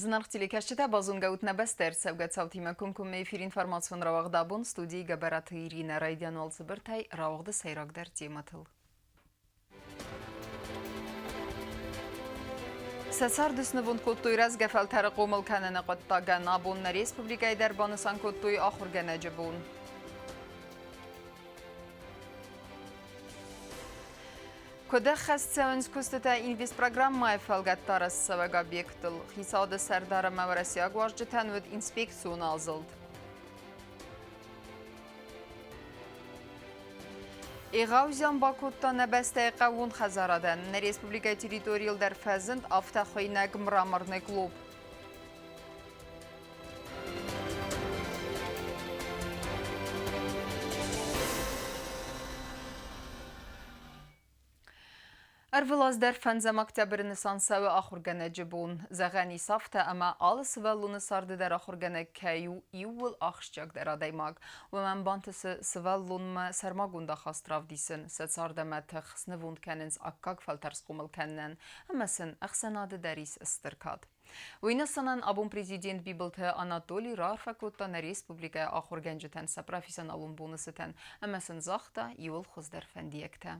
Зынаргъ телекӕсджытӕ, базонгӕ ут нӕ бӕстӕ ӕрцӕугӕ цаутимӕ комкоммӕ эфир информацион рауагъд абон студийы Гӕбӕраты Иринӕ. Райдиан уал цыбыртӕй рауагъды сӕйрагдӕр темӕтыл. Сӕ царды снывонд кодтой рӕзгӕ фӕлтӕры хъомыл кӕныны хъуыддагӕн. Абон нӕ республикӕйы дӕр банысан кодтой ахуыргӕнӕджы бон. Куыд ӕххӕст цӕуынц куыстытӕ инвестпрограммӕйы фӕлгӕтты арӕзтцӕуӕг объекттыл? Хицауады сӕрдар ӕмӕ уӕрӕсейаг уазджытӕн уыд инспекцион азылд. Егъау зиан бакодта нӕ бӕстӕйы хъӕууон хӕдзарадӕн. Нӕ республикӕйы территорийыл дӕр фӕзынд афтӕ хуыйнӕг мраморный клуб. Ӕрвылаз дӕр фӕндзӕм октябры нысан цӕуы ахуыргӕнӕджы бон. Зӕгъӕн ис афтӕ, ӕмӕ алы сывӕллоны царды дӕр ахуыргӕнӕг кӕй у иууыл ахсджиагдӕр адӕймаг. Уымӕн бантысы сывӕллонмӕ сӕрмагонд ахаст равдисын, сӕ цард ӕмӕ тых снывонд кӕнынц аккаг фӕлтӕр схъомыл кӕнынӕн ӕмӕ сын ӕхсӕнады дӕр ис стыр кад. Уый нысанӕн абон президент Бибылты Анатолий раарфӕ кодта нӕ республикӕйы ахуыргӕнджытӕн сӕ профессионалон боны цытӕн ӕмӕ сын загъта иууыл хуыздӕр фӕндиӕгтӕ.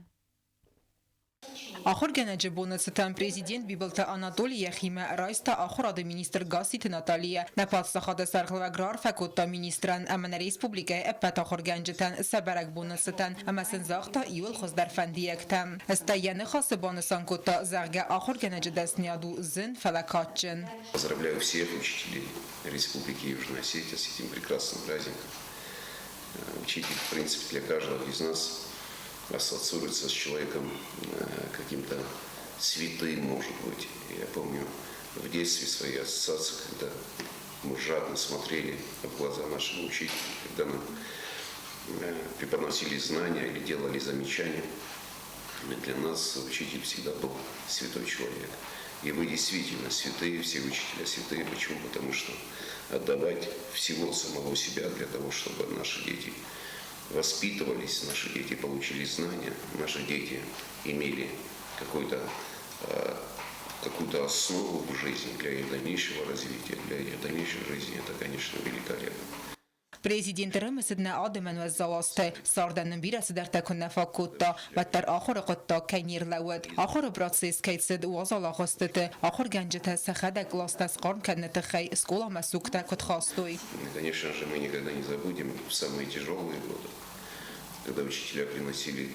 Ахуыргӕнӕджы боны цытӕн президент Бибылты Анатоли йӕхимӕ райста ахуырады министр Гасситы Наталийӕ. Нӕ паддзахады сӕргълӕууӕг раарфӕ кодта министрӕн ӕмӕ нӕ республикӕйы ӕппӕт ахуыргӕнджытӕн сӕ бӕрӕгбоны цытӕн ӕмӕ сын загъта иууыл хуыздӕр фӕндиӕгтӕ. Стӕй йӕ ныхасы банысан кодта, зӕгъгӕ, ахуыргӕнӕджы дӕсныйад у зын, фӕлӕ кадджын. Поздравляю всех учителей Республики Южная Осетия с этим прекрасным праздником. Учитель, в принципе, для каждого из нас ассоциируется с человеком каким-то святым, может быть. Я помню в детстве свои ассоциации, когда мы жадно смотрели в глаза нашему учителю, когда нам преподносили знания или делали замечания. Для нас учитель всегда был святой человек. И вы действительно святые, все учителя святые. Почему? Потому что отдавать всего самого себя для того, чтобы наши дети воспитывались, наши дети получили знания, наши дети имели какую-то какую-то основу в жизни для их дальнейшего развития, для их дальнейшей жизни, это, конечно, великолепно. Президент ӕрымысыд нӕ адӕмӕн уӕззау азтӕ, цардӕн нын бирӕ цыдӕртӕ куыннӕ фаг кодта, уӕддӕр ахуыры хъуыддаг кӕй не рлӕууыд. Ахуыры процесс кӕй цыд уазал агъуыстыты, ахуыргӕнджытӕ сӕхӕдӕг къластӕ схъарм кӕныны тыххӕй скъоламӕ сугтӕ куыд хастой. Конечно же, мы никогда не забудем в самые тяжелые годы, когда учителя приносили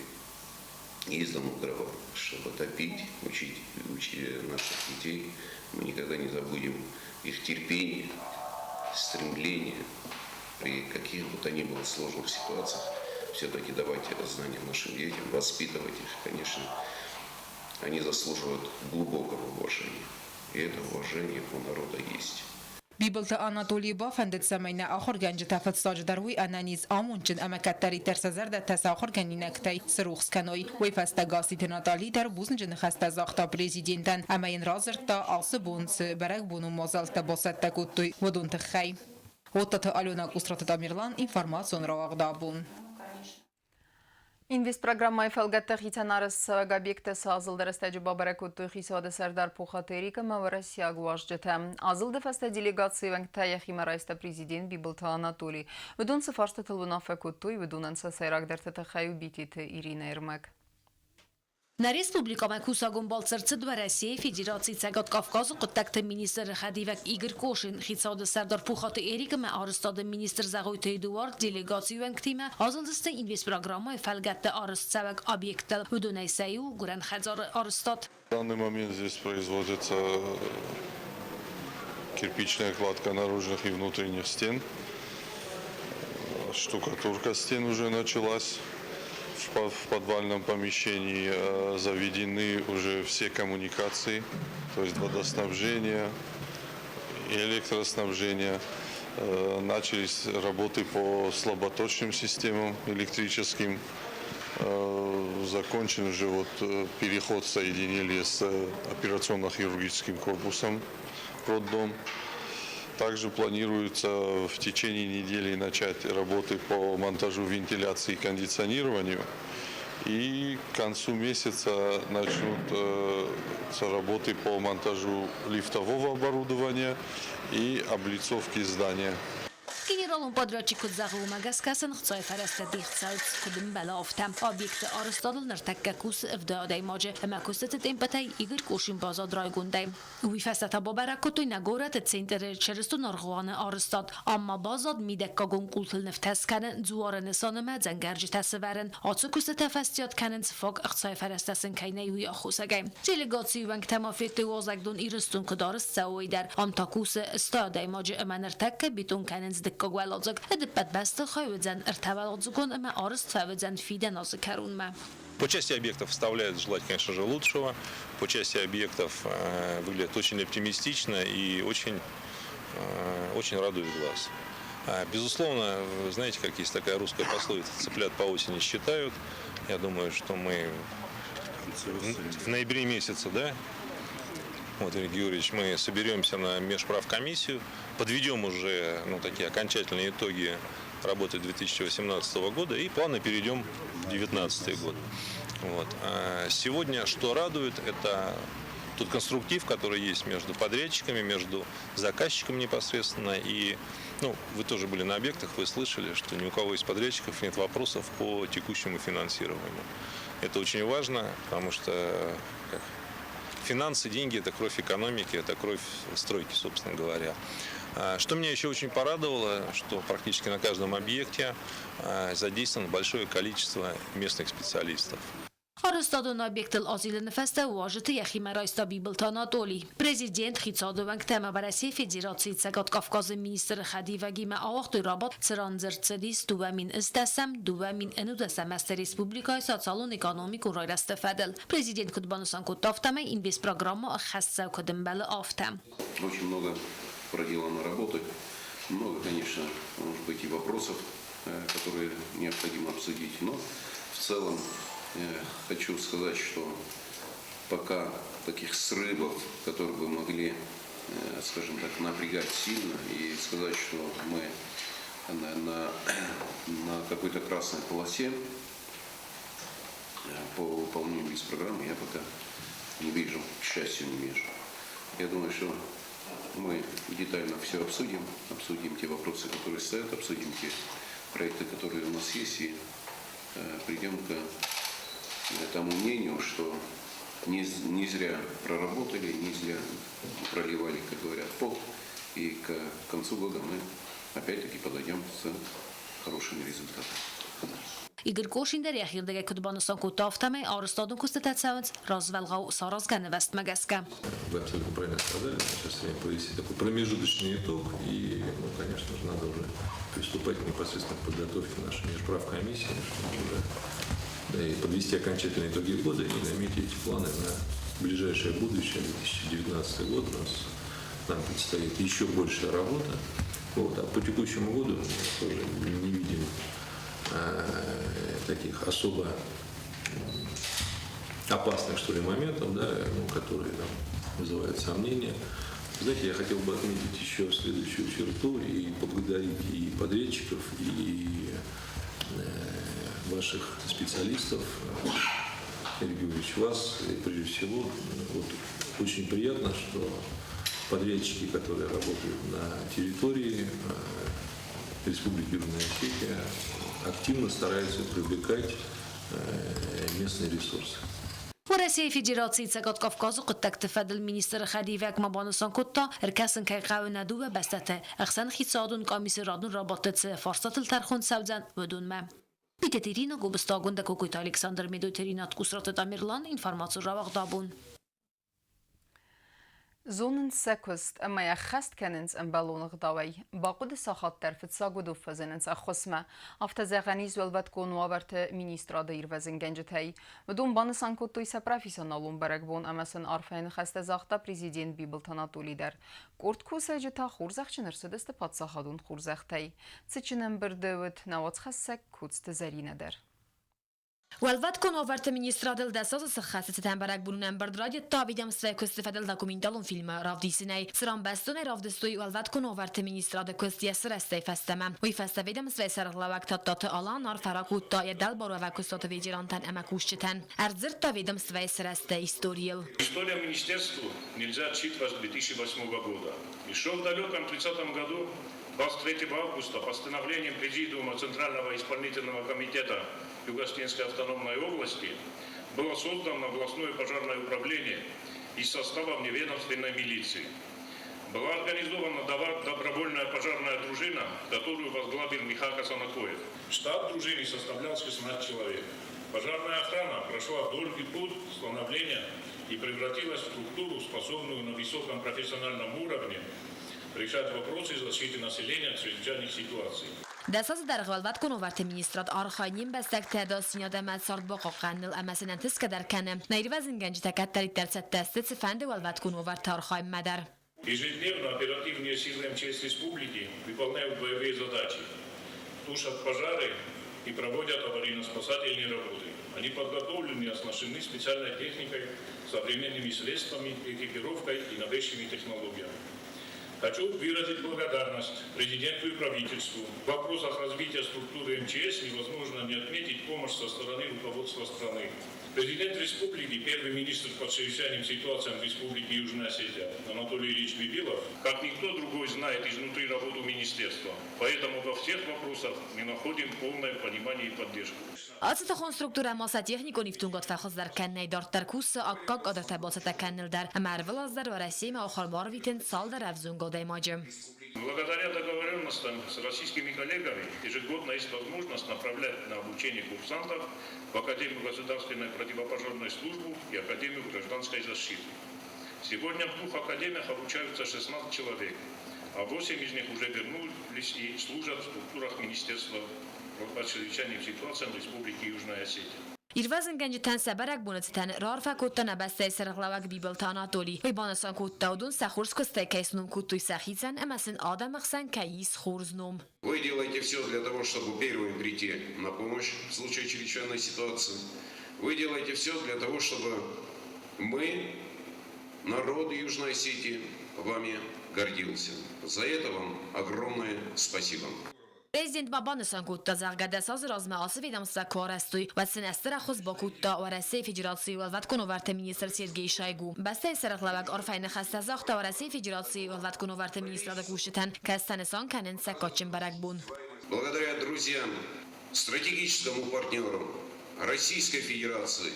из дому дрова, чтобы топить, учить, учить наших детей. Мы никогда не забудем их терпение, стремление при каких бы то ни было сложных ситуациях все-таки давать это знание нашим детям, воспитывать их, конечно, они заслуживают глубокого уважения. И это уважение у народа есть. Бибылты Анатолийы бафӕндыд, цӕмӕй нӕ ахуыргӕнджытӕ фыццаджыдӕр уый ӕнӕниз, амондджын ӕмӕ кӕддӕриддӕр сӕ зӕрдӕтӕ сӕ ахуыргӕнинӕгтӕй цы рухс кӕной. Уый фӕстӕ Гасситы Натали дӕр бузныджы ныхӕстӕ загъта президентӕн ӕмӕ йын радзырдта, ацы бон цы бӕрӕгбонон мадзӕлттӕ бацӕттӕ кодтой, уыдон тыххӕй. Оттаты Алена, Къусраты Тамерлан, информацион рауагъд абон. Инвестпрограммӕйы фӕлгӕтты хицӕн арӕзтцӕуӕг объекттӕ сӕ азылды рӕстӕджы бабӕрӕг кодтой хицауады сӕрдар Пухаты Эрик ӕмӕ уӕрӕсейаг уазджытӕ. Азылды фӕстӕ делегацийы уӕнгтӕ йӕхимӕ райста президент Бибылты Анатолий. Уыдон цы фарстытыл уынаффӕ кодтой, уыдонӕн сӕ сӕйрагдӕрты тыххӕй у Битеты Иринӕ ӕрмӕг. Нӕ республикӕмӕ кусӕгон балц ӕрцыд Уӕрӕсейы Федерацийы Цӕгат Кавказы хъуыддӕгты министры хӕдивӕг Игорь Кошин, хицауады сӕрдар Пухаты Эрик ӕмӕ арӕзтады министр Зӕгъойты Эдуард делегацийы уӕнгтимӕ азылдысты инвестпрограммӕйы фӕлгӕтты арӕзтцӕуӕг объекттыл. Уыдонӕй сӕ иу гуырӕн хӕдзары арӕзтад. В данный момент здесь производится кирпичная кладка наружных и внутренних стен. Штукатурка стен уже началась в подвальном помещении. Заведены уже все коммуникации, то есть водоснабжение, электроснабжение. Начались работы по слаботочным системам электрическим. Закончен уже вот переход соединили с операционно-хирургическим корпусом роддом. Также планируется в течение недели начать работы по монтажу вентиляции и кондиционированию. И к концу месяца начнутся работы по монтажу лифтового оборудования и облицовки здания. Генералон подрядчик куыд зӕгъы, уымӕ гӕсгӕ сын хцайы фӕрӕзтӕ дих цӕуынц, куыд ӕмбӕлы, афтӕ. Объекты арӕзтадыл ныртӕккӕ кусы ӕвдай адӕймаджы ӕмӕ куыстыты темпытӕй Игорь Кошин баззад райгондӕй. Уый фӕстӕ та бабӕрӕг кодтой нӕ горӕты центры чырыстон аргъуаны арӕзтад. Ам ма баззад мидӕггагон къултыл нывтӕ скӕнын, дзуары нысан ӕмӕ дзӕнгӕрджытӕ сӕвӕрын. Ацы куыстытӕ фӕстиат кӕнынц фаг ӕхцайы фӕрӕзтӕ сын кӕй нӕй, уый аххосагӕй. Делегацийы уӕнгтӕ ма федтой уазӕгдон Ирыстон куыд арӕзт цӕуы, уый дӕр. Ам та кусы 100 адӕймаджы ӕмӕ ныртӕккӕ бетон кӕнынц дыккаг уӕладзыг. Ӕдӕппӕт бӕстыхай уыдзӕн ӕртӕуӕладзыгон ӕмӕ арӕзт фӕуыдзӕн фидӕн азы кӕронмӕ. По части объектов оставляет желать, конечно же, лучшего. По части объектов выглядит очень оптимистично и очень, очень радует глаз. Безусловно, знаете, как есть такая русская пословица «цыплят по осени считают». Я думаю, что мы в ноябре месяце, да, вот, Юрий Георгиевич, мы соберемся на межправкомиссию, подведем уже, ну, такие окончательные итоги работы 2018 года и плавно перейдем в 2019 год. Вот. А сегодня что радует, это тот конструктив, который есть между подрядчиками, между заказчиком непосредственно. И, ну, вы тоже были на объектах, вы слышали, что ни у кого из подрядчиков нет вопросов по текущему финансированию. Это очень важно, потому что как, финансы, деньги – это кровь экономики, это кровь стройки, собственно говоря. Что меня еще очень порадовало, что практически на каждом объекте задействовано большое количество местных специалистов. Арӕзтадон объектыл азилыны фӕстӕ уазджыты йӕхимӕ райста Бибылты Анатоли. Президент хицауады уӕнгтӕ ӕмӕ Уӕрӕсейы Федерацийы Цӕгат Кавказы министры хӕдивӕгимӕ ауагътой рабадт, цыран дзырд цыдис 2010-ӕм, 2011-ӕм азты республикӕйы социалон-экономикон райрӕзты фӕдыл. Президент куыд банысан кодта, афтӕмӕй Инвестпрограммӕ ӕххӕст цӕуы куыд ӕмбӕлы, афтӕ. Очень много проделано работы, много, конечно, может быть и вопросов, которые необходимо обсудить, но в целом хочу сказать, что пока таких срывов, которые бы могли, скажем так, напрягать сильно и сказать, что мы на какой-то красной полосе по выполнению программы, я пока не вижу, к счастью, не вижу. Я думаю, что мы детально все обсудим, обсудим те вопросы, которые стоят, обсудим те проекты, которые у нас есть, и придем к тому мнению, что не зря проработали, не зря проливали, как говорят, пот, и к концу года мы опять-таки подойдем с хорошими результатами. Игорь Кошин дӕр йӕхирдыгӕй куыд банысан кодта, афтӕмӕй арӕзтадон куыстытӕ цӕуынц развӕлгъау саразгӕ нывӕзтмӕ гӕсгӕ. Вы абсолютно правильно сказали, сейчас время провести такой промежуточный итог, и, ну, конечно же, надо уже приступать непосредственно к подготовке нашей межправкомиссии, чтобы уже, да, и подвести окончательные итоги года и наметить эти планы на ближайшее будущее, 2019 год. У нас, нам предстоит еще большая работа. Вот. А по текущему году мы тоже не видим таких особо опасных, что ли, моментов, да, ну, которые там вызывают сомнения. Знаете, я хотел бы отметить еще следующую черту и поблагодарить и подрядчиков, и ваших специалистов, Юрий Георгиевич, вас, и прежде всего, вот, очень приятно, что подрядчики, которые работают на территории Республики Южная Осетия, активно стараются привлекать местные ресурсы. Уӕрӕсейы Федерацийы Цӕгат Кавказы хъуыддӕгты фӕдыл министры хӕдивӕг ма банысан кодта, ӕркӕсын кӕй хъӕуы нӕ дыууӕ бӕстӕты ӕхсӕн хицауадон къамисы радон рабадты цы фарстатыл тӕрхон цӕудзӕн, уыдонмӕ. Битеты Ирина, Гобозты Агуындӕ, Кокойты Александр, Медойты Ринат, Къусраты Тамерлан, информацион рауагъд абон. Зонынц сӕ куыст ӕмӕ йӕ ӕххӕст кӕнынц ӕмбӕлон ӕгъдауӕй. Бахъуыды сахат дӕр фыццаг уыдон фӕзынынц ӕххуысмӕ. Афтӕ зӕгъӕн ис Уӕлвӕткон уавӕрты министрады ирвӕзынгӕнджытӕй. Уыдон банысан кодтой сӕ профессионалон бӕрӕгбон ӕмӕ сын арфӕйы ныхӕстӕ загъта президент Бибылты Анатоли дӕр. Къорд кусӕджы та хорзӕхджын ӕрцыдысты паддзахадон хорзӕхтӕй. Цытджын ӕмбырды уыд нӕ уацхӕссӕг Коцты Зӕринӕ дӕр. Уӕлвӕткон уавӕрты министрадыл дӕс азы сыххӕсты цытӕн бӕрӕгбонон ӕмбырд райдыдта ведомствӕйы куысты фӕдыл документалон фильмы равдисынӕй, цыран бӕстонӕй равдыстой Уӕлвӕткон уавӕрты министрады куыст йӕ сырӕзтӕй фӕстӕмӕ. Уый фӕстӕ ведомствӕйы сӕргълӕууӕг Тадтаты Алан арфӕ ракодта йӕ дӕлбаруӕвӕг куыстуаты ветерантӕн ӕмӕ кусджытӕн. Ӕрдзырдта ведомствӕйы сырӕзты историйыл. История министерству нельзя отсчитывать с 2008 года. Еще в далеком 30 году 23 августа постановлением Президиума Центрального исполнительного комитета Юго-Осетинской автономной области было создано областное пожарное управление из состава вневедомственной милиции. Была организована добровольная пожарная дружина, которую возглавил Михаил Санакоев. Штат дружины составлял 16 человек. Пожарная охрана прошла долгий путь становления и превратилась в структуру, способную на высоком профессиональном уровне решать вопросы защиты населения от чрезвычайных ситуаций. Дӕс азы дӕргъы Уӕлвӕткон уавӕрты министрад архайы не мбӕстӕгты ӕдасдзинад ӕмӕ цард бахъахъхъӕныныл ӕмӕ сын ӕнтысгӕ дӕр кӕны. Нӕ ирвӕзынгӕнджытӕ кӕддӕриддӕр цӕттӕ сты цыфӕнды уӕлвӕткон уавӕрты архайынмӕ дӕр. Ежедневно оперативные силы МЧС республики выполняют боевые задачи, тушат пожары и проводят аварийно-спасательные работы. Они подготовлены и оснащены специальной техникой, современными средствами, экипировкой и новейшими технологиями. Хочу выразить благодарность президенту и правительству. В вопросах развития структуры МЧС невозможно не отметить помощь со стороны руководства страны. Президент республики, первый министр по чрезвычайным ситуациям Республики Южная Осетия Анатолий Ильич Бибилов, как никто другой знает изнутри работу министерства. Поэтому во всех вопросах мы находим полное понимание и поддержку. Ацы тыхон структурӕ ма сӕ техникон ифтонгад фӕхуыздӕр кӕнынӕй дарддӕр кусы аккаг кадртӕ бацӕттӕ кӕныныл дӕр ӕмӕ ӕрвылаз дӕр Уӕрӕсемӕ охыл барвитынц цалдӕр ӕвзонг адӕймаджы. Благодаря договоренностям с российскими коллегами ежегодно есть возможность направлять на обучение курсантов в Академию государственной противопожарной службы и Академию гражданской защиты. Сегодня в двух академиях обучаются 16 человек, а 8 из них уже вернулись и служат в структурах Министерства по чрезвычайным ситуациям Республики Южная Осетия. Ирвӕзынгӕнджытӕн сӕ бӕрӕгбоны цытӕн раарфӕ кодта нӕ бӕстӕйы сӕргълӕууӕг Бибылты Анатоли. Уый банысан кодта, уыдон сӕ хорз куыстӕй кӕй сном кодтой сӕхицӕн ӕмӕ сын адӕмы хсӕн кӕй ис хорз ном. Вы делаете все для того, чтобы первыми прийти на помощь в случае чрезвычайной ситуации. Вы делаете все для того, чтобы мы, народ Южной Осетии, вами гордился. За это вам огромное спасибо. Президент ма банысан кодта, зӕгъгӕ, дӕс азы размӕ ацы ведомство куы арӕзтой, уӕд сын ӕстыр ӕххуыс бакодта Уӕрӕсейы Федерацийы Уӕлвӕткон уавӕрты министр Сергей Шойгу. Бӕстӕйы сӕргълӕууӕг арфӕйы ныхӕстӕ загъта Уӕрӕсейы Федерацийы Уӕлвӕткон уавӕрты министрады кусджытӕн, кӕцытӕ нысан кӕнынц сӕ кадджын бӕрӕгбон. Благодаря друзьям, стратегическому партнеру Российской Федерации,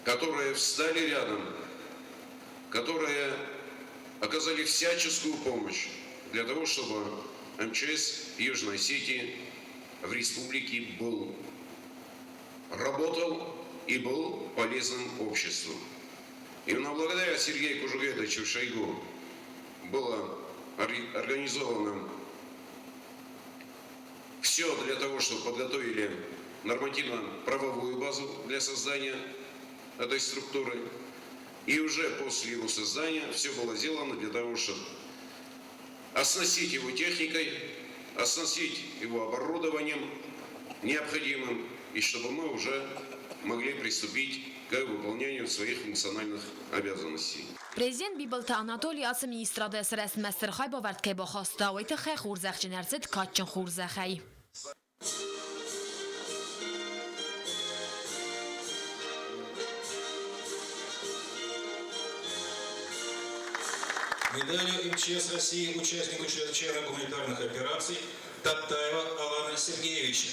которые встали рядом, которые оказали всяческую помощь для того, чтобы МЧС Южной Осетии в республике был, работал и был полезным обществу. Именно благодаря Сергею Кужугетовичу Шойгу было организовано все для того, чтобы подготовили нормативно-правовую базу для создания этой структуры. И уже после его создания все было сделано для того, чтобы оснастить его техникой, оснастить его оборудованием необходимым, и чтобы мы уже могли приступить к выполнению своих функциональных обязанностей. Президент Бибылты Анатоли ацы министрады сырӕзтмӕ стыр хайбавӕрд кӕй бахаста, уый тыххӕй хорзӕхджын ӕрцыд кадджын хорзӕхӕй. Медалью МЧС России участнику чрезвычайно гуманитарных операций Таттаева Алана Сергеевича.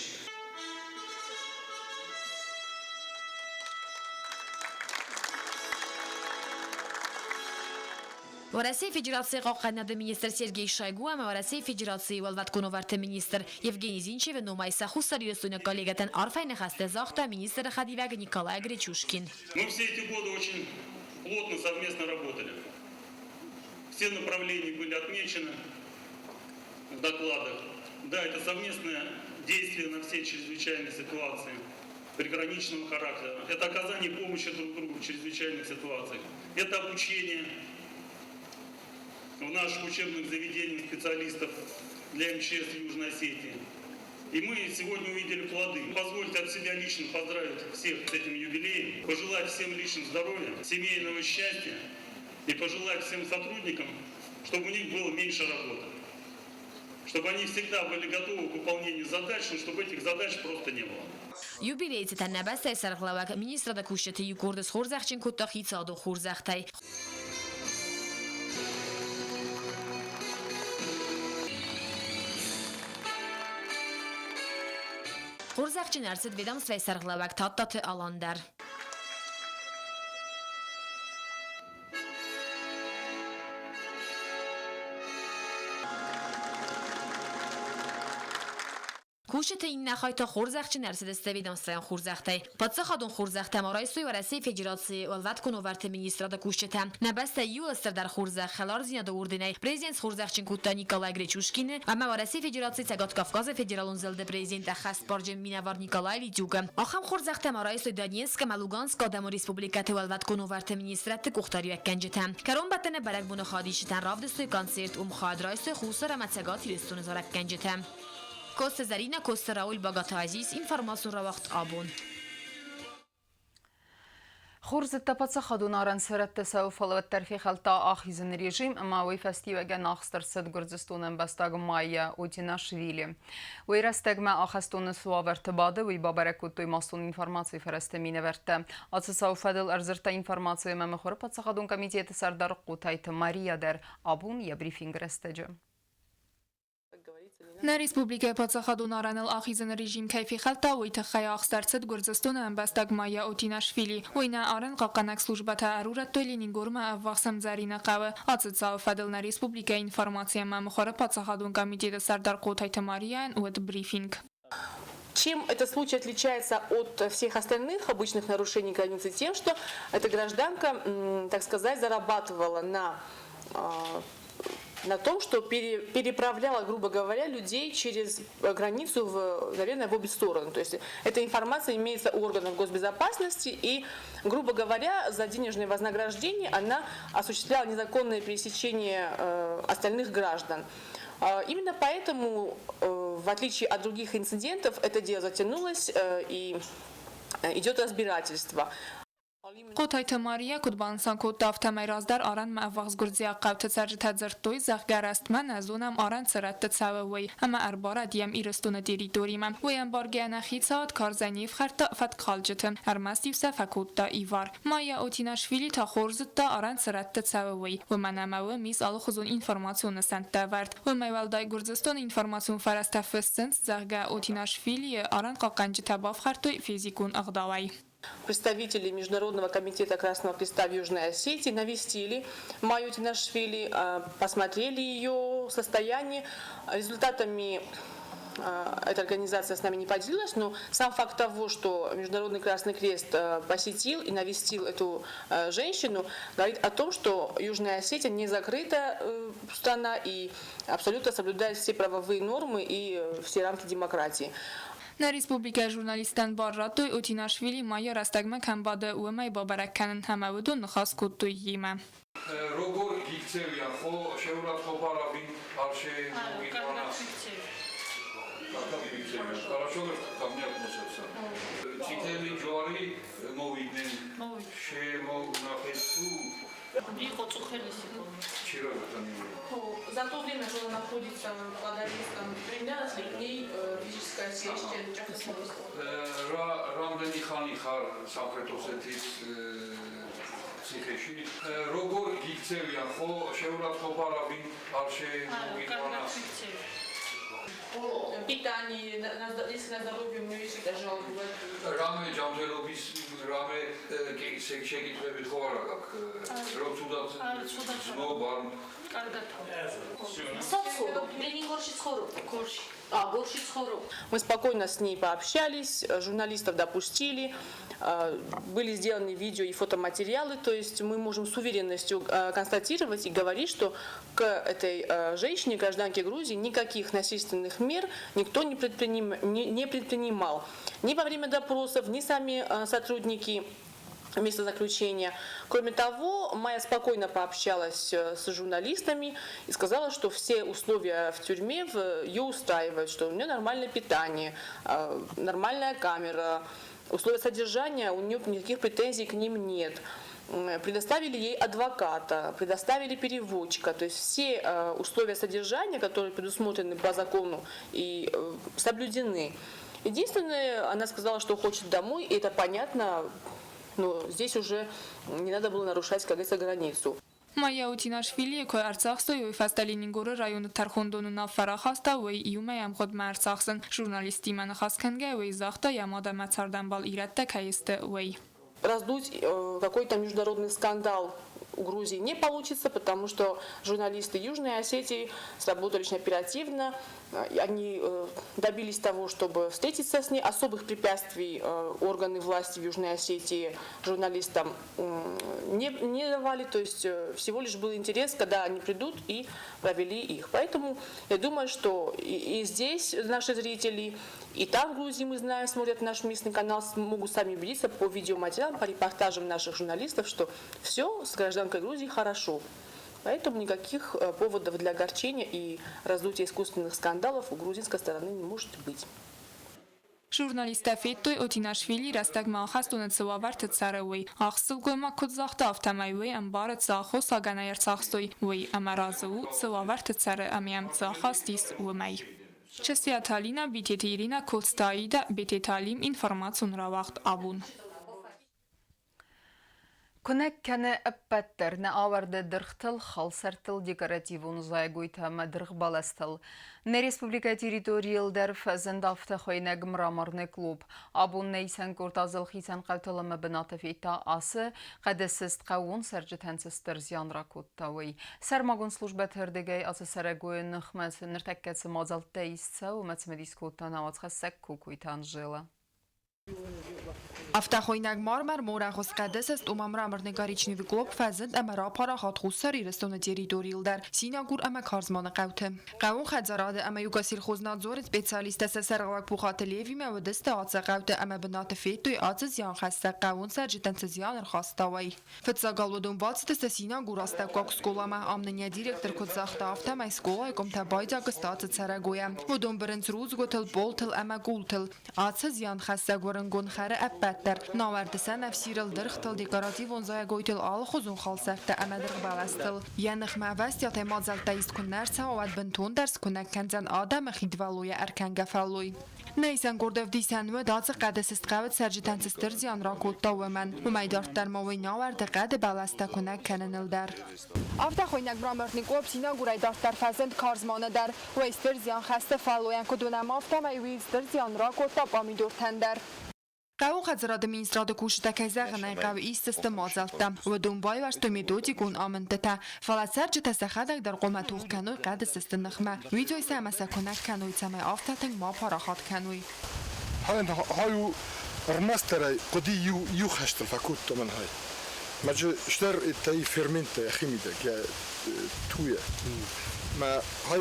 Уӕрӕсейы Федерацийы хъахъхъӕнынады министр Сергей Шойгу ӕмӕ Уӕрӕсейы Федерацийы уӕлвӕткон уавӕрты министр Евгений Зинчевы номӕй сӕ хуссарирыстойнаг коллегӕтӕн арфӕйы ныхӕстӕ загъта министры хӕдивӕг Николай Гречушкин. Мы все эти годы очень плотно совместно работали. Все направления были отмечены в докладах. Да, это совместное действие на все чрезвычайные ситуации приграничного характера. Это оказание помощи друг другу в чрезвычайных ситуациях. Это обучение в наших учебных заведениях специалистов для МЧС Южной Осетии. И мы сегодня увидели плоды. Позвольте от себя лично поздравить всех с этим юбилеем, пожелать всем лично здоровья, семейного счастья и пожелать всем сотрудникам, чтобы у них было меньше работы. Чтобы они всегда были готовы к выполнению задач, но чтобы этих задач просто не было. Юбилейы цытӕн нӕ бӕстӕйы сӕргълӕууӕг министрады кусджыты иу къорды схорзӕхджын кодта хицауадон хорзӕхтӕй. Хорзӕхджын ӕрцыд ведомствӕйы сӕргълӕууӕг Тадтаты Алан дӕр. Кусджыты иннӕ хай та хорзӕхджын ӕрцыдысты ведомствӕйӕн хорзӕхтӕй. Паддзахадон хорзӕхтӕ ма райстой Уӕрӕсейы Федерацийы Уӕлвӕткон уавӕрты министрады кусджытӕ. Нӕ бӕстӕйы иууыл стырдӕр хорзӕх хӕлардзинады орденӕй президент схорзӕхджын кодта Николай Гречушкины ӕмӕ Уӕрӕсейы Федерацийы Цӕгат Кавказы Федералон зылды президент ӕххӕстбарджын минӕвар Николай Литюкы. Ахӕм хорзӕхтӕ ма райстой Донецк ӕмӕ Луганскы адӕмон республикӕты уӕлвӕткон уавӕрты министрӕдты къухдариуӕггӕнджытӕ. Кӕронбӕттӕны бӕрӕгбоны хайадисджытӕн равдыстой концерт, уым хайад райстой Хуссар ӕмӕ Цӕгат Ирыстоны зарӕггӕнджытӕ. Коста Зарина, Коста Рауль, Багаты Азиз, информацион рауагъд абон. Хорздзыдтӕ паддзахадон арӕнсӕрӕтты цӕуы, фӕлӕ уӕддӕр фехӕлдта ахизыны режим ӕмӕ уый фӕстиуӕгӕн ахст ӕрцыд Гуырдзыстоны ӕмбӕстаг Майя Отинашвили. Уый рӕстӕгмӕ ахӕстоны цы уавӕрты бады, уый бабӕрӕг кодтой массон информацийы фӕрӕзты минӕвӕрттӕ. Ацы цауы фӕдыл ӕрдзырдта информаци ӕмӕ мыхуыры паддзахадон комитеты сӕрдар Хъотайты Мария дӕр абон йӕ брифингы рӕстӕджы. Нӕ республикӕйы паддзахадон арӕныл ахизыны режим кӕй фехӕлдта, уый тыххӕй ахст ӕрцыд Гуырдзыстоны ӕмбӕстаг Майя Отинашвили. Уый нӕ арӕнхъахъхъӕнӕг службӕтӕ ӕрурӕдтой Ленингормӕ ӕввахс ӕмдзӕрины хъӕуы. Ацы цауы фӕдыл нӕ республикӕйы информаци ӕмӕ мыхуыры паддзахадон комитеты сӕрдар Хъотайты Марияйӕн уыд брифинг. Чем этот случай отличается от всех остальных обычных нарушений границы? Тем, что эта гражданка, так сказать, зарабатывала на на том, что переправляла, грубо говоря, людей через границу, в, наверное, в обе стороны. То есть эта информация имеется у органов госбезопасности, и, грубо говоря, за денежное вознаграждение она осуществляла незаконное пересечение остальных граждан. Именно поэтому, в отличие от других инцидентов, это дело затянулось и идет разбирательство. Хъотайты Мария куыд банысан кодта, афтӕмӕй раздӕр арӕнмӕ ӕввахс гуырдзиаг хъӕуты цӕрджытӕ дзырдтой, зӕгъгӕ, рӕстмӕ нӕ зонӕм арӕн цы рӕтты цӕуы, уый, ӕмӕ ӕрбарад йӕм Ирыстоны территоримӕ. Уый ӕмбаргӕ нӕ хицауад карзӕй не фхӕрдта фӕткхалджыты, ӕрмӕст-иу сӕ фӕкодта ивар. Майя Отинашвили та хорз зыдта, арӕн цы рӕтты цӕуы, уый, уымӕн ӕмӕ уым ис алыхуызон информацион нысӕнттӕ ӕвӕрд. Уымӕй уӕлдай Гуырдзыстоны информацион фӕрӕзтӕ фыссынц, зӕгъгӕ, Отинашвилийы арӕнхъахъхъӕнджытӕ бафхӕрдтой физикон ӕгъдауӕй. Представители Международного комитета Красного Креста в Южной Осетии навестили Майю Тинашвили, посмотрели ее состояние. Результатами эта организация с нами не поделилась, но сам факт того, что Международный Красный Крест посетил и навестил эту женщину, говорит о том, что Южная Осетия не закрытая страна и абсолютно соблюдает все правовые нормы и все рамки демократии. Нӕ республикӕйы журналисттӕн бар радтой Отинашвили Майя рӕстӕгмӕ кӕм бады, уымӕй бабӕрӕг кӕнын ӕмӕ уыдон ныхас кодтой йемӕ. როგორ გიქცევიან ხო შეურაცხყოფა არავინ არ შემოგიყვანა კარგად მიგიქცევიან хорошо გამიაკმოსებს წითელი ჯვარი მოვიდნენ შემოგნახეს თუ იყო წუხელისი ხოლმე ჩირაგთან За то время, что она находится под арестом, применялось ли к ней физическое насилие? რა რამდენი ხანი ხარ სამხრეთ ოსეთის ციხეში? როგორ გიქცევიან ხო შეურაცხყოფა არავინ არ შემოგიყვანა Питание, на, если на здоровье у нее есть какие-то жалобы? რამე ჯამჯერობის რამე შეკითხვები ხო არა გაქვს? რომ ცუდად ძნობ ან კარგად სად ცხოვრობ? ლენინგორში ცხოვრობ? გორში. А, გორში ცხოვრობ. Мы спокойно с ней пообщались, журналистов допустили, были сделаны видео и фотоматериалы, то есть мы можем с уверенностью констатировать и говорить, что к этой женщине, гражданке Грузии, никаких насильственных мер никто не предпринимал. Ни во время допросов, ни сами сотрудники место заключения. Кроме того, Майя спокойно пообщалась с журналистами и сказала, что все условия в тюрьме ее устраивают, что у нее нормальное питание, нормальная камера, условия содержания, у нее никаких претензий к ним нет. Предоставили ей адвоката, предоставили переводчика. То есть все условия содержания, которые предусмотрены по закону, и соблюдены. Единственное, она сказала, что хочет домой, и это понятно, но здесь уже не надо было нарушать, как говорится, границу. Майя Отинашвилийы куы ӕрцахстой, уый фӕстӕ Ленингоры районы тӕрхондон уынаффӕ рахаста, уый иумӕ ӕмгъуыдмӕ ӕрцахсын. Журналисттимӕ ныхас кӕнгӕ, уый загъта, йӕ мад ӕмӕ цардӕмбал ирӕттӕ кӕй сты, уый. Раздуть какой-то международный скандал у Грузии не получится, потому что журналисты Южной Осетии сработали очень оперативно. Они добились того, чтобы встретиться с ней. Особых препятствий органы власти в Южной Осетии журналистам не давали. То есть всего лишь был интерес, когда они придут и провели их. Поэтому я думаю, что и здесь наши зрители, и там в Грузии, мы знаем, смотрят наш местный канал, могут сами убедиться по видеоматериалам, по репортажам наших журналистов, что все с гражданкой Грузии хорошо. Поэтому никаких поводов для огорчения и раздутия искусственных скандалов у грузинской стороны не может быть. Журналисттӕ федтой, Отинашвили рӕстӕгмӕ ахӕстоны цы уавӕрты цӕры, уый. Ахст сылгоймаг куыд загъта, афтӕмӕй уый ӕмбары, цы аххосагӕн ӕй ӕрцахстой, уый, ӕмӕ разы у, цы уавӕрты цӕры ӕмӕ йӕм цы ахаст ис, уымӕй. Чысиаты Алинӕ, Битеты Иринӕ, Коцты Аидӕ, Бететы Алим, информацион рауагъд Абон. Куынӕг кӕны ӕппӕт дӕр, нӕ ауӕрды дыргътыл, халсӕрттыл, декоративон зайӕгойтӕ ӕмӕ дыргъбӕлӕстыл. Нӕ республикӕйы территорийыл дӕр фӕзынд афтӕ хуыйнӕг мраморный клуб. Абон нӕ исӕн къорд азыл хицӕн хъӕутыл ӕмӕ бынаты федта ацы хъӕдысыст хъӕууон цӕрджытӕн цы стыр зиан ракодта, уый. Сӕрмагонд службӕты ӕрдыгӕй ацы цӕрӕгойы ныхмӕ ныртӕккӕ цы мадзӕлттӕ ист цӕуы, уымӕ цымыдис кодта науӕдзхӕссӕг Кокойты Анжелӕ. Афтӕхуыйнӕг мармӕр морӕгъуыз хъӕдысыст у мраморный коричневый клоп фӕзынд ӕмӕ рапарахат Хуссар Ирыстоны территорийыл дӕр Синагур ӕмӕ Карзманы хъӕуты. Хъӕууон хӕдзарады ӕмӕ Югосельхознадзоры специалисттӕ сӕ сӕргълӕг Пухаты Левимӕ уыдысты ацы хъӕуты ӕмӕ бынаты федтой ацы зианхӕссӕг хъӕууон цӕрджытӕн цы зиан ӕрхаста, уый. Фыццаг алуыдон бацыдысты Синагуры астӕуккаг скъоламӕ. Ам нын йӕ директор куыд загъта, афтӕмӕй скъолайы къуымтӕ байдзаг сты ацы цӕрӕгойӕ. Уыдон бырынц рудзгуытыл, пъолтыл ӕмӕ къултыл. Ацы зианхӕссӕг уырынгон хӕры ӕппӕт дӕр. Науӕрды сӕнӕфсирыл, дыргътыл, декоративон зайӕгойтыл алыхуызон халсӕрттӕ ӕмӕ дыргъбӕлӕстыл. Йӕ ныхмӕ ӕвӕстиатӕй мадзӕлттӕ ист куы нӕ рцӕуа, уӕд бынтондӕр скуынӕг кӕндзӕн адӕмы хидвӕллойӕ ӕркӕнгӕ фӕллой. Нӕ исӕнгорд ӕвдисӕн уӕд ацы хъӕды сыстхъӕуы цӕрджытӕн цы стыр зиан ракодта, уымӕн. Уымӕй дарддӕр ма уый науӕрды хъӕды бӕлӕстӕ куынӕг кӕныныл дӕр. Афтӕ хуыйнӕг мраморный къопп Синагурӕй дарддӕр фӕзынд Карзманы дӕр. Уый стыр зиан хӕссы фӕллойӕн, куыд уынӕм, афтӕмӕй уый стыр зиан ракодта пъамидортӕн дӕр. Хъӕуы хӕдзарады министрады кусджытӕ, кӕй зӕгъын ӕй хъӕуы, исдзысты мадзӕлттӕ. Уыдон байуӕрстой методикон амындтытӕ, фӕлӕ цӕрджытӕ сӕхӕдӕг дӕр хъуамӕ тох кӕной хъӕды сысты ныхмӕ, уидзой сӕ ӕмӕ сӕ куынӕг кӕной, цӕмӕй афтӕ тынг ма парахат кӕной. Хай ӕрмӕстдӕрӕй хъуыди иу хӕстыл фӕкодта мӕн хай. Мӕджы стӕр тай ферменттӕ йӕхимидӕг, йӕ туйӕ. Мӕ хай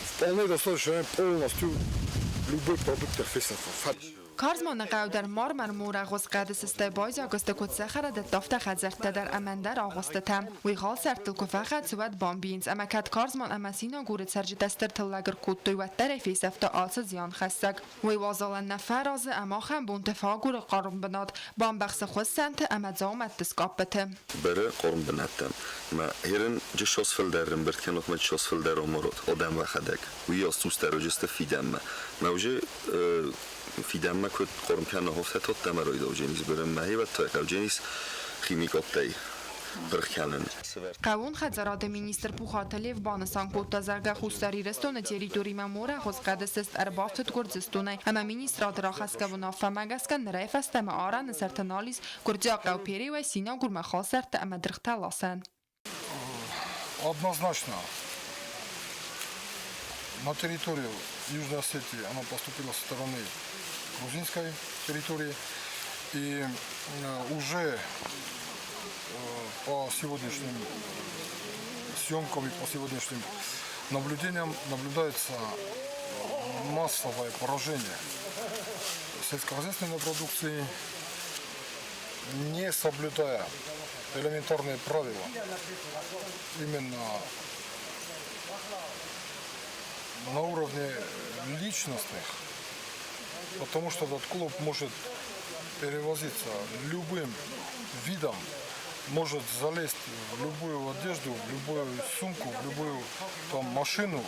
вполне достаточно полностью любой продукт дӕр фесӕфа. Карзманы хъӕу дӕр мармӕр морӕгъуыз хъӕды сыстӕй байдзаг сты куыд цӕхӕрадӕттӕ, афтӕ хӕдзӕрттӕ дӕр ӕмӕ ӕндӕр агъуыстытӕ. Уый халсӕрттыл куы фӕхӕцы, уӕд бамбийынц, ӕмӕ кӕд Карзман ӕмӕ Синагуры цӕрджытӕ стыр тыллӕг ӕркодтой, уӕддӕр ӕй фесӕфта ацы зианхӕссӕг. Уый уазалӕн нӕ фӕразы ӕмӕ ахӕм бонты фӕагуры хъарм бынат, бамбӕхсы хуыссӕнты ӕмӕ дзаумӕтты скъаппыты. Бирӕ хъарм бынӕттӕм. Мӕ ерын чысыл фылдӕр ӕмбырд кӕнут мӕ чысыл фылдӕр оморот, адӕм уӕхӕдӕг. Уый астустӕр уыдысты фидӕнмӕ. Мӕ уже фидӕнмӕ куыд хъарм кӕна хофтӕ ӕмӕ райдаудженис бирӕ мӕ хивӕдтӕ хъӕудженис химикаттӕй пырх кӕнын. Хъӕууон хӕдзарады министр Пухаты Лев банысан кодта, зӕгъгӕ, Хуссар Ирыстоны территоримӕ морӕгъуыз хъӕды сыст ӕрбафтыд Гуырдзыстонӕй ӕмӕ министрады рахӕсгӕ уынаффӕмӕ гӕсгӕ нырӕй фӕстӕмӕ арӕны сӕрты нал ис гуырдзиаг хъӕу Переуӕй Синагурмӕ халсӕрттӕ ӕмӕ дыргътӕ ласӕн. Однозначно, на территорию Южной Осетии она поступила со стороны грузинской территории. И уже по сегодняшним съемкам и по сегодняшним наблюдениям наблюдается массовое поражение сельскохозяйственной продукции. не соблюдая элементарные правила, именно на уровне личностных, потому что этот клоп может перевозиться любым видом, может залезть в любую одежду, в любую сумку, в любую там, машину.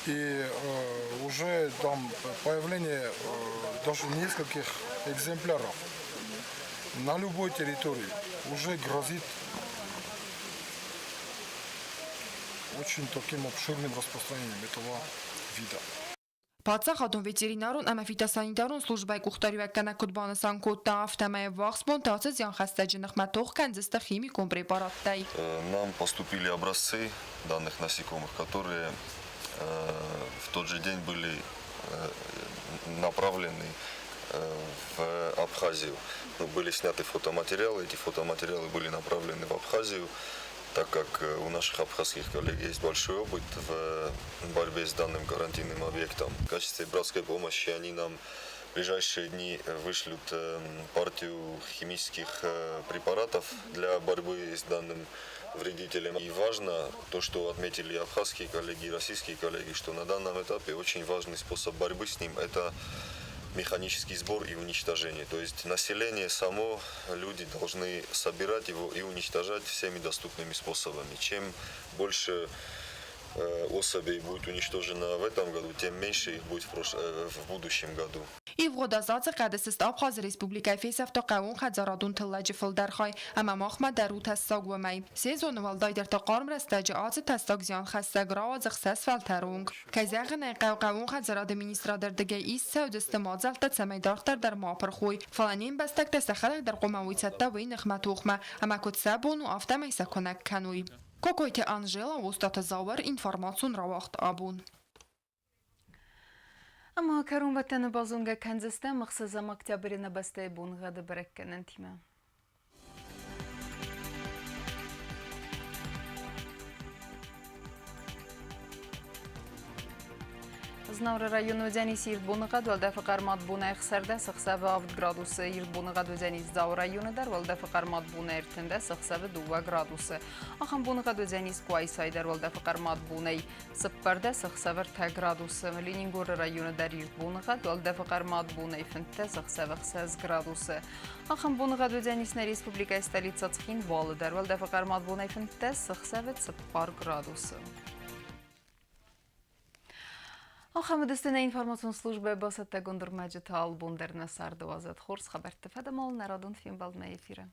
И уже там появление даже нескольких экземпляров на любой территории уже грозит очень таким обширным распространением этого вида. Паддзахадон ветеринарон ӕмӕ фитосанитарон службӕйы къухдариуӕггӕнӕг куыд банысан кодта, афтӕмӕй ӕввахс бонты ацы зианхӕссӕджы ныхмӕ тох кӕндзысты химикон препараттӕй. Нам поступили образцы данных насекомых, которые в тот же день были направлены в Абхазию. Ну, были сняты фотоматериалы, эти фотоматериалы были направлены в Абхазию, так как у наших абхазских коллег есть большой опыт в борьбе с данным карантинным объектом. В качестве братской помощи они нам в ближайшие дни вышлют партию химических препаратов для борьбы с данным вредителем. И важно то, что отметили абхазские коллеги и российские коллеги, что на данном этапе очень важный способ борьбы с ним – это механический сбор и уничтожение. То есть население само, люди должны собирать его и уничтожать всеми доступными способами. Чем больше особей будет уничтожено в этом году, тем меньше их будет в будущем году. Ивгъуыд аз ацы хъӕды сыст Абхазы республикӕйы фесӕфта хъӕууон хӕдзарадон тыллӕджы фылдӕр хай ӕмӕ махмӕ дӕр у тӕссаг уымӕй. Сезоны уӕлдайдӕр та хъарм рӕстӕджы ацы тӕссаг зианхӕссӕг рауадзы хсӕз фӕлтӕры онг. Кӕй зӕгъын ӕй хъӕуы, хъӕууон хӕдзарады министрады ӕрдыгӕй ист цӕудзысты мадзӕлттӕ, цӕмӕй дарддӕр дӕр ма апырх уой, фӕлӕ не мбӕстӕгтӕ сӕхӕдӕг дӕр хъуамӕ уой цӕттӕ уой ныхмӕ тохмӕ ӕмӕ куыд сӕ бон у, афтӕмӕй сӕ куынӕг кӕной. Кокойты Анжела, Остъаты Зауыр, информацион рауагъд абон. Ӕмӕ кӕронбӕттӕны базонгӕ кӕндзыстӕм ӕхсӕзӕм октябры нӕ бӕстӕйы боныгъӕды бӕрӕггӕнӕнтимӕ. Знауыры районы уыдзӕнис ирд боныгъӕд, уӕлдӕфы хъӕрмад бонӕй 16 ӕхсӕвы 7 градусы. Ирд боныгъӕд уыдзӕнис Дзауы районы дӕр, уӕлдӕфы хъӕрмад бонӕй 13 ӕхсӕвы 2 градусы. Ахӕм боныгъӕд уыдзӕнис Къуайсайы дӕр, уӕлдӕфы хъӕрмад бонӕй 14 ӕхсӕвы 3 градусы. Ленингоры районы дӕр ирд боныгъӕд, уӕлдӕфы хъӕрмад бонӕй 15 ӕхсӕвы 6 градусы. Ахӕм боныгъӕд уыдзӕнис нӕ республикӕйы столицӕ Цхинвалы дӕр, уӕлдӕфы хъӕрмад бонӕй 15 ӕхсӕвы 4 градусы. Ахӕм уыдысты нӕ информацион службӕйы бацӕттӕгонд ӕрмӕджытӕ албон дӕр нӕ царды уадзӕд хорз хабӕртты фӕдыл нӕ радон фембӕлдмӕ эфиры.